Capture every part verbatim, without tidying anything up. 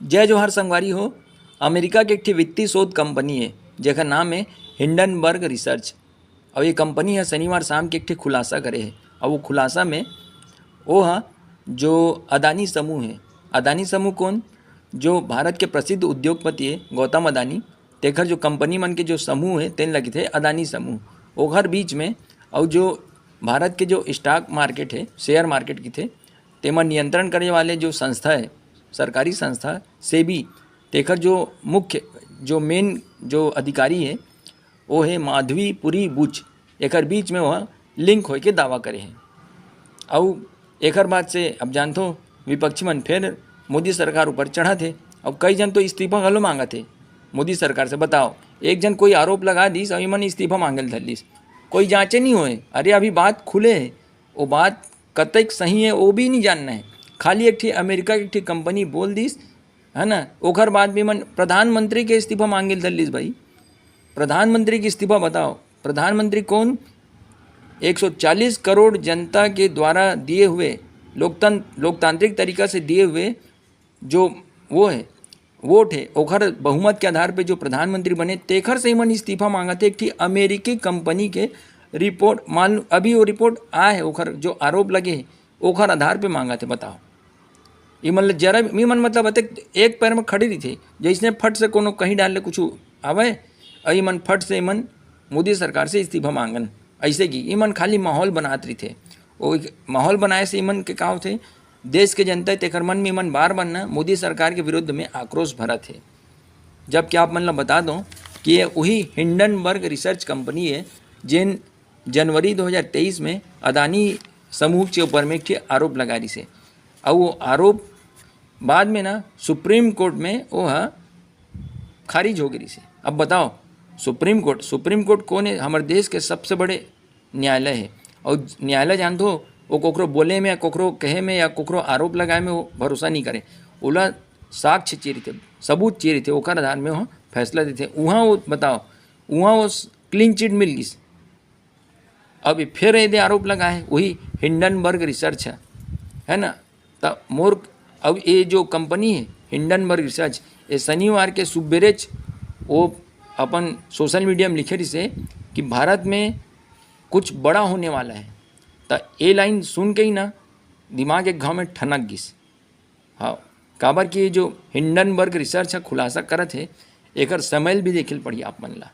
जय जोहार संगवारी हो। अमेरिका के एक ठे वित्तीय शोध कंपनी हे, जेकर नाम हे हिंडनबर्ग रिसर्च। अउ ये कंपनी ह शनिवार शाम के एक ठे खुलासा करे हे। अउ वो खुलासा में वो ह जो अदानी समूह हे, अदानी समूह कोन? जो भारत के प्रसिद्ध उद्योगपति हे गौतम अदानी, तेखर जो कंपनी मन के जो समूह हे, तेन ल कहिथे अदानी समूह। ओखर बीच में अउ जो भारत के जो स्टॉक मार्केट हे, शेयर मार्केट कहिथे, तेमा नियंत्रण करे वाले जो संस्था हे, सरकारी संस्था सेबी, तेखर जो मुख्य, जो मेन जो अधिकारी हे, वो हे माधवीपुरी बुच। एकर बीच में वह लिंक होए के दावा करे हे। अउ एकर बाद से अब जानथो, विपक्षी मन फेर मोदी सरकार ऊपर चढ़त हे। अब कई झन तो इस्तीफा घलो मांगत हे मोदी सरकार से। बताओ, एक झन कोई आरोप लगा दिस अउ इमन इस्तीफा मांगे ल धर लिस, कोई जांचे नहीं होए। अरे, अभी बात खुले हे, वो बात कतेक सही हे, वो भी नहीं जानना हे। खाली एक ठे अमेरिका के एक ठे कंपनी बोल दिस, है ना, ओकर बाद भी मन प्रधानमंत्री के इस्तीफा मांगे ल धर लिस भाई। प्रधानमंत्री के इस्तीफा बताओ, प्रधानमंत्री कोन? एक सौ चालीस करोड़ जनता के द्वारा दिए हुए, लोकतंत्र, लोकतांत्रिक तरीका से दिए हुए जो वो हे, वोट हे, ओखर बहुमत के आधार पे जो प्रधानमंत्री बने, तेखर से इमन इस्तीफा मांगत हे। एक ठे अमेरिकी कंपनी के रिपोर्ट, मान लो अभी वो रिपोर्ट आए हे, ओखर जो आरोप लगे हे, ओखर आधार पे मांगत हे। बताओ, इमन ल जरा, इमन मतलब अतेक एक पैर में खड़े रहिथे, जइसने फट से कोनो कहीं डाल ले कुछ आवे, अउ इमन फट से इमन मोदी सरकार से इस्तीफा मांगन। ऐसे कि इमन खाली माहौल बनात रहिथे। वो एक माहौल बनाए से इमन के का होथे? देश के जनता तेकर मन में इमन बार बार न मोदी सरकार के विरुद्ध में आक्रोश भरत हे। जबकि आप मन ल बता दो कि ये वही हिंडनबर्ग रिसर्च कंपनी हे, जेन जनवरी दो हज़ार तेईस में अदानी समूह के ऊपर में एक ठे आरोप लगा रिसे। अउ वो आरोप बाद में ना सुप्रीम कोर्ट में वो ह खारिज हो गे रिसे। अब बताओ, सुप्रीम कोर्ट, सुप्रीम कोर्ट कोन हे? हमर देश के सबसे बड़े न्यायालय हे। अउ न्यायालय जानथो, वो कोकरो बोले में या कोकरो कहे में या कोकरो आरोप लगाए में वो भरोसा नहीं करे। ओला साक्ष्य चाहिए रहिथे, सबूत चाहिए रहिथे, ओकर आधार में वो फैसला देथे। उहाँ वो बताओ, उहाँ वो क्लीन चिट मिल गिस। अब ये फेर एदे आरोप लगाए हे, वही हिंडनबर्ग रिसर्च हे, है ना? त मोर, अब ये जो कंपनी हे हिंडनबर्ग रिसर्च, ये शनिवार के सुबेरेच वो अपन सोशल मीडिया में लिखे रिसे कि भारत में कुछ बड़ा होने वाला है। त ये लाइन सुन के ही ना दिमाग एक घाव में ठनक गिस। हाँ, काबर कि ये जो हिंडनबर्ग रिसर्च ह खुलासा करत हे, एकर समय ल भी देखे ल पड़ही आप मन ला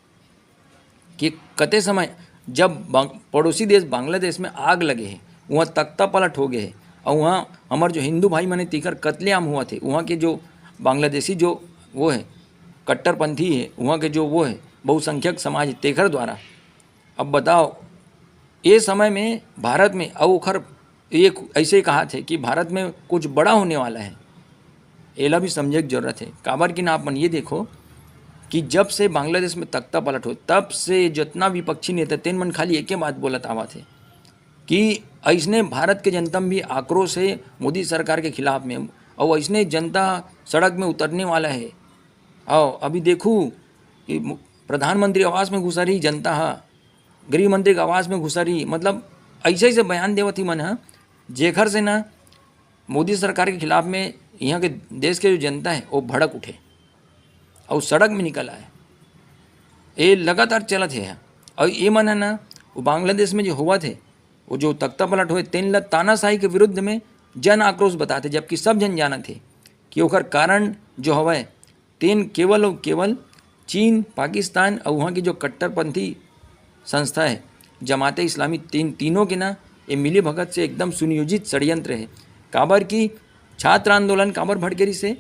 कि कते समय जब बांग-, पड़ोसी देश बांग्लादेश में आग लगे हे, उहाँ तख्ता पलट हो गए हे, अउ उहाँ हमर जो हिंदू भाई मन हे, तेकर कत्लेआम होवत हे। उहाँ के जो बांग्लादेशी जो वो हे, कट्टरपंथी हे, उहाँ के जो वो हे, बहुसंख्यक समाज हे, तेकर द्वारा। अब बताओ, ये समय में भारत में, अउ ओखर ये कु-, ऐसे कहा थे कि भारत में कुछ बड़ा होने वाला है, एला भी समझे के जरूरत है। काबर कि ना, आप मन ये देखो कि जब से बांग्लादेश में तख्ता पलट हो, तब से जितना विपक्षी नेता, तेन मन खाली एके बात बोलत आवत हे कि ऐसने भारत के जनता में भी आक्रोश है मोदी सरकार के खिलाफ में, और ऐसने जनता सड़क में उतरने वाला है। और अभी देखू कि मु-, प्रधानमंत्री आवास में घुसा रही जनता हा, गृह मंत्री के आवास में घुसा रही, मतलब ऐसे ऐसे बयान देवत ही मन हा, जेखर से ना मोदी सरकार के खिलाफ में यहाँ के देश के जो जनता है, वो भड़क उठे और सड़क में निकल आए। ये लगातार चलत है। और ये मन है ना, वो बांग्लादेश में जो हुआ थे, वो जो तख्ता पलट हुए, तेन ला तानाशाही के विरुद्ध में जन आक्रोश बताते, जबकि सब जन जानत थे कि ओकर कारण जो हवय, तेन केवल और केवल चीन, पाकिस्तान और वहाँ की जो कट्टरपंथी संस्था है, जमाते इस्लामी, तीन, तीनों के ना ये मिली भगत से एकदम सुनियोजित षड्यंत्र है। काबर कि छात्र आंदोलन काबर भड़के रिस हे?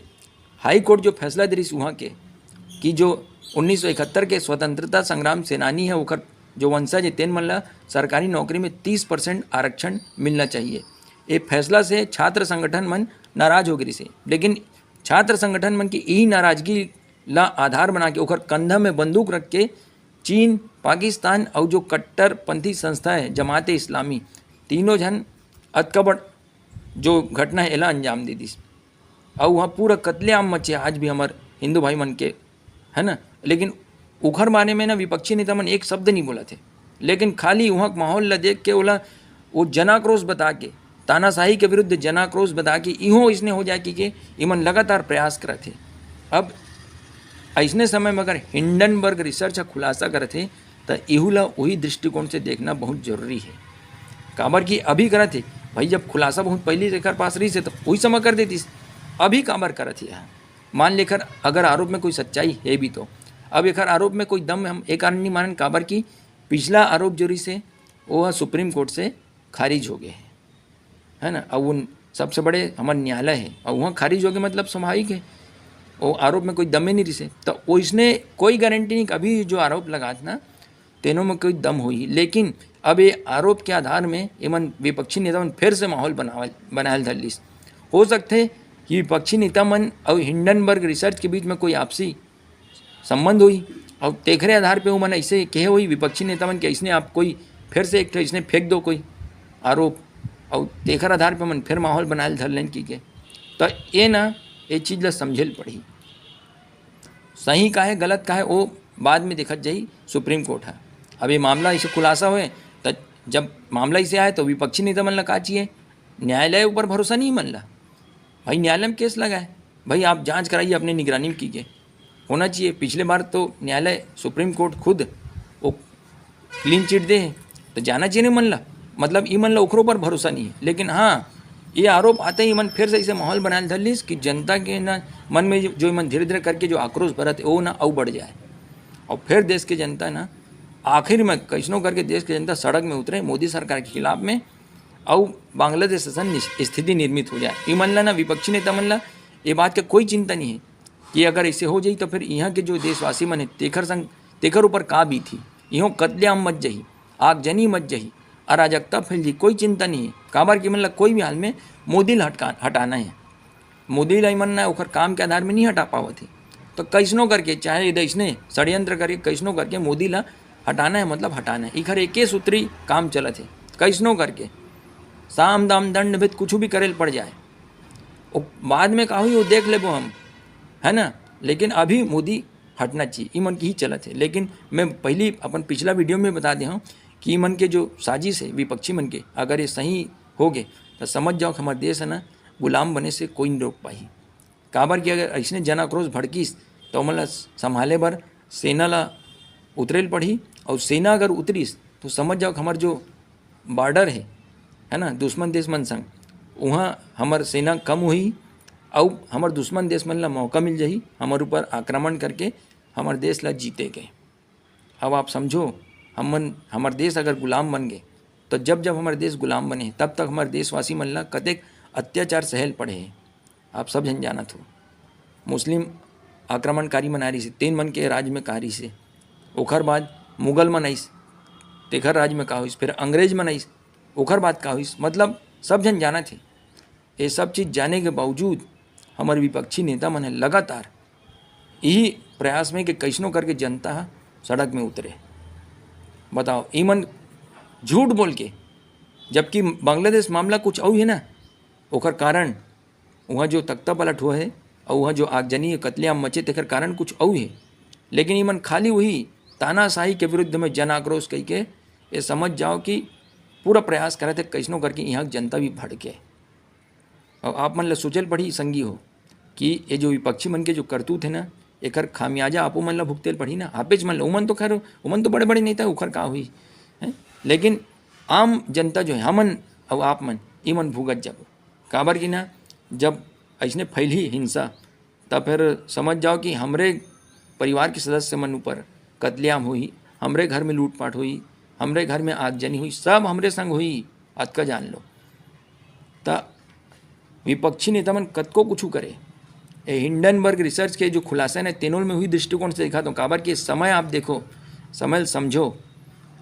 हाई कोर्ट जो फैसला दे रिस वहाँ के कि जो उन्नीस सौ इकहत्तर के स्वतंत्रता संग्राम सेनानी है, ओकर जो वंशज है, तेन मन ला सरकारी नौकरी में तीस परसेंट आरक्षण मिलना चाहिए। ये फैसला से छात्र संगठन मन नाराज हो गे रिस हे, लेकिन छात्र संगठन मन की यही नाराजगी ला आधार बना के ओकर कंधा में बंदूक रख के चीन, पाकिस्तान और जो कट्टरपंथी संस्था है जमाते इस्लामी, तीनों झन अतका बड़ जो घटना है एला अंजाम दे दिस। और वहाँ पूरा कत्लेआम मचे आज भी हमार हिंदू भाई मन के, है ना? लेकिन उखर बारे में ना विपक्षी नेता मन एक शब्द नहीं बोला थे, लेकिन खाली वहाँ के माहौल ला देख के ओला वो जनाक्रोश बता के तानाशाही के विरुद्ध जनाक्रोश बता के इहो इसने हो जाए कि के इमन लगातार प्रयास करत हे। अब अइसने समय में अगर हिंडनबर्ग रिसर्च ह खुलासा करत हे, त इहू ला उही दृष्टिकोण से देखना बहुत जरूरी हे। काबर कि अभी करत हे भाई, जब खुलासा बहुत पहली एकर पास रहिस हे, त उही समय कर देतिस। अभी काबर करत हे? मान ले एकर अगर आरोप में कोई सच्चाई हे भी तो, अब एकर आरोप में कोई दम हम ए कारण नहीं मानन, काबर कि पिछला आरोप जो रहिस हे, वो ह सुप्रीम कोर्ट से खारिज हो गए हे, है ना? अब उन सबसे बड़े हमर न्यायालय हे, और वहाँ खारिज हो गए, मतलब स्वाभाविक हे, वो आरोप में कोई दमे नहीं रहिस हे। तो ओइसने कोई गारंटी नहीं, अभी जो आरोप लगात ना, तेनो में कोई दम होही। लेकिन अब ये आरोप के आधार में एमन विपक्षी नेता मन फिर से माहौल बनावल, बनायल धर लिस। हो सकथे कि विपक्षी नेता मन और हिंडनबर्ग रिसर्च के बीच में कोई आपसी संबंध होही, और तेखरे आधार पे ओमन ऐसे कहे होही विपक्षी नेता मन के, ऐसने आप कोई फिर से एक ठो ऐसने फेंक दो कोई आरोप, और तेखर आधार पे मन फिर माहौल बनायल धर लेन की के। तो ये ना, ये चीज़ ला समझे ल पड़ही। सही का हे, गलत का हे, वो बाद में देखत जाही सुप्रीम कोर्ट ह। अब ये मामला इसे खुलासा होए, त जब मामला इसे आए, तो विपक्षी नेता मन ला का चाहिए? न्यायालय ऊपर भरोसा नहीं मन ला। भाई, न्यायालय में केस लगाए, भाई, आप जांच कराइए, अपने निगरानी में कीजिए, होना चाहिए। पिछले बार तो न्यायालय, सुप्रीम कोर्ट खुद वो क्लीन चिट दे हे, तो जाना चाहिए नहीं मन ला। मतलब, ई मन ला ओकरो पर भरोसा नहीं है। लेकिन हाँ, ये आरोप आते ही मन फिर से ऐसे माहौल बनाए धर लिस कि जनता के ना मन में जो, जो मन धीरे धीरे करके जो आक्रोश भरत है, वो ना अउ बढ़ जाए। और फिर देश के जनता ना आखिर में कैसनो करके देश के जनता सड़क में उतरे मोदी सरकार के खिलाफ में, और बांग्लादेश असन निस-, स्थिति निर्मित हो जाए। ई मन ला ना, विपक्षी नेता मन ला ये बात का कोई चिंता नहीं है कि अगर ऐसे हो जाई तो फिर यहाँ के जो देशवासी मन है, तेखर संग, तेखर ऊपर का बीतही। इहों कत्लेआम मच जाही, आगजनी मच जाही, अराजकता फैल जाही, कोई चिंता नहीं है। काबर कि मन ला कोई भी हाल में मोदी ला हटका-, हटाना है। मोदी ला मन ना ओखर काम के आधार में नहीं हटा पावत है। तो कैसनो करके, चाहे ये ऐसने षड्यंत्र करके, कैसनो करके मोदी ला हटाना है, मतलब हटाना है। इखर एके सूत्री काम चलत है, कैसनो करके, साम दाम दंड भेद कुछ भी करे ल पड़ जाए, वो बाद में का होई, वो देख लेबो हम, है ना। लेकिन अभी मोदी हटना चाहिए, ई मन की ही चलत है। लेकिन मैं पहली अपन पिछला वीडियो में बता दे हूँ कि ई मन के जो साजिश है विपक्षी मन के, अगर ये सही हो गए, तो समझ जाओ कि हमारे देश है ना, गुलाम बने से कोई नहीं रोक पाही। काबर कि अगर ऐसने जन आक्रोश भड़किस, तो ओमन ला संभाले बर सेना ला उतरे ल पड़ही, और सेना अगर उतरिस, तो समझ जाओ कि हमार जो बॉर्डर है, है ना, दुश्मन देश मन संग, वहाँ हमर सेना कम होही, अउ हमर दुश्मन देश मन ला मौका मिल जाही हमर ऊपर आक्रमण करके हमर देश ला जीते के। अब आप समझो, हमन, हमर देश अगर गुलाम बन गए, तो जब जब हमर देश गुलाम बने, तब तक हमर देशवासी मन ला कतेक अत्याचार सहल पड़े हे, आप सब झन जानत हो। मुस्लिम आक्रमणकारी मन आ रहिस हे, तेन मन के राज में का रहिस हे, ओखर बाद मुगल मन आइस, तेखर राज में का होइस, फिर अंग्रेज मन आइस, ओखर बाद का होइस, मतलब सब झन जानत हे। ये सब चीज जाने के बावजूद हमर विपक्षी नेता मन ह लगातार यही प्रयास में कि कैसनो करके जनता ह सड़क में उतरे। बताओ, ई मन झूठ बोल के, जबकि बांग्लादेश मामला कुछ अउ हे ना, ओकर कारण वहाँ जो तख्ता पलट हुआ है और वहाँ जो आगजनी, कत्लेआम मचे, तेकर कारण कुछ अउ हे। लेकिन ई मन खाली वही तानाशाही के विरुद्ध में जन आक्रोश कह के ये समझ जाओ कि पूरा प्रयास करत हे कैसनो करके यहाँ जनता भी भड़के। और आप मन ल सोचल पड़ी संगी हो कि ये जो विपक्षी मन के जो करतूत है ना, एकर खामियाजा आपो मन ल भुगतेल पड़ी ना, आपेच मन ल। उमन तो खैर, उमन तो बड़े बड़े नेता, उखर का हुई है, लेकिन आम जनता जो है, हमन और आप मन, ई मन भुगत जाबो। काबर कि ना, जब ऐसने फैलही हिंसा, तब फिर समझ जाओ कि हमरे परिवार के सदस्य मन ऊपर कत्लेआम होही, हमरे घर में लूटपाट होही, हमरे घर में आगजनी होही, सब हमरे संग होही, अतका जान लो। त विपक्षी नेता मन कतको कुछ करे, ए हिंडनबर्ग रिसर्च के जो खुलासा है, तेनोल में हुई दृष्टिकोण से देखा तो, काबर के समय आप देखो, समय ल समझो,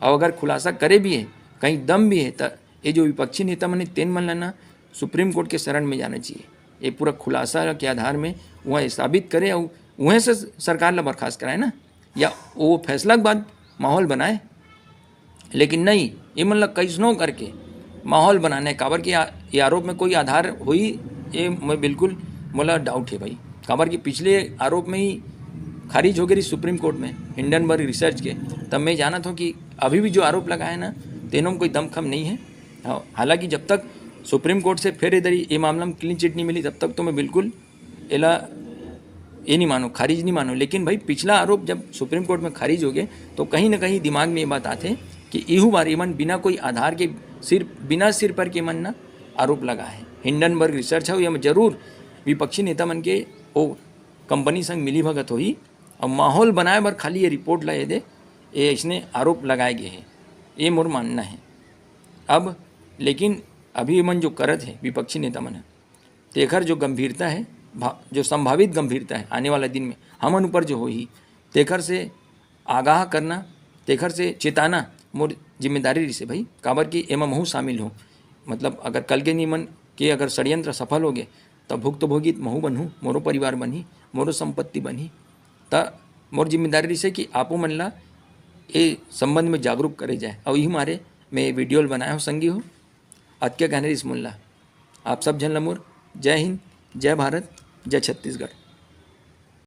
और अगर खुलासा करे भी है, कहीं दम भी है, त ये जो विपक्षी नेता मन हे, तेन मन ल ना सुप्रीम कोर्ट के शरण में जाना चाहिए। ये पूरा खुलासा के आधार में वह साबित करे और वह से सरकार ला बर्खास्त कराए ना, या वो फैसला के बाद माहौल बनाए। लेकिन नहीं, ये मन ल कैसनो करके माहौल बनाना है। काबर के आ-, ये आरोप में कोई आधार होई, ये मैं बिल्कुल, मोला डाउट है भाई। काबर के पिछले आरोप में ही खारिज हो गई सुप्रीम कोर्ट में हिंडनबर्ग रिसर्च के। तब मैं जानत हूँ कि अभी भी जो आरोप लगाए ना, तेनों में कोई दमखम नहीं है। हाँ, हालांकि जब तक सुप्रीम कोर्ट से फिर इधर ये मामला में क्लीन चिट नहीं मिली, तब तक तो मैं बिल्कुल एला ये नहीं मानो, खारिज नहीं मानो। लेकिन भाई, पिछला आरोप जब सुप्रीम कोर्ट में खारिज हो गए, तो कहीं ना कहीं दिमाग में ये बात आथे कि इहू बार इमन बिना कोई आधार के, सिर्फ बिना सिर पर के मन ना आरोप लगा है। हिंडनबर्ग रिसर्च है, ये में जरूर विपक्षी नेता मन के ओ कंपनी संग मिली भगत होही और माहौल बनाए बर खाली ये रिपोर्ट ला ये दे, ये इसने आरोप लगाए गए हैं, ये मोर मानना है। अब लेकिन अभी मन जो करत है विपक्षी नेता मन ह, तेखर जो गंभीरता है, भा-, जो संभावित गंभीरता है आने वाला दिन में हमन ऊपर जो होही, तेखर से आगाह करना, तेखर से चेताना मोर जिम्मेदारी रहिसे भाई, काबर कि एमा महू शामिल हो। मतलब अगर कल के निमन के अगर षड्यंत्र सफल हो गए, तब भुक्तभोगी महू बनहूँ, मोरो परिवार बनही, मोरो संपत्ति बनही। त मोर जिम्मेदारी रहिसे कि आपो मन ला ए संबंध में जागरूक करे जाए। अउ इही मारे मैं वीडियो ल बनाए हो संगी हो। अतके कहने रिस मुल्ला। आप सब झन ल मोर जय हिंद, जय भारत, जय छत्तीसगढ़।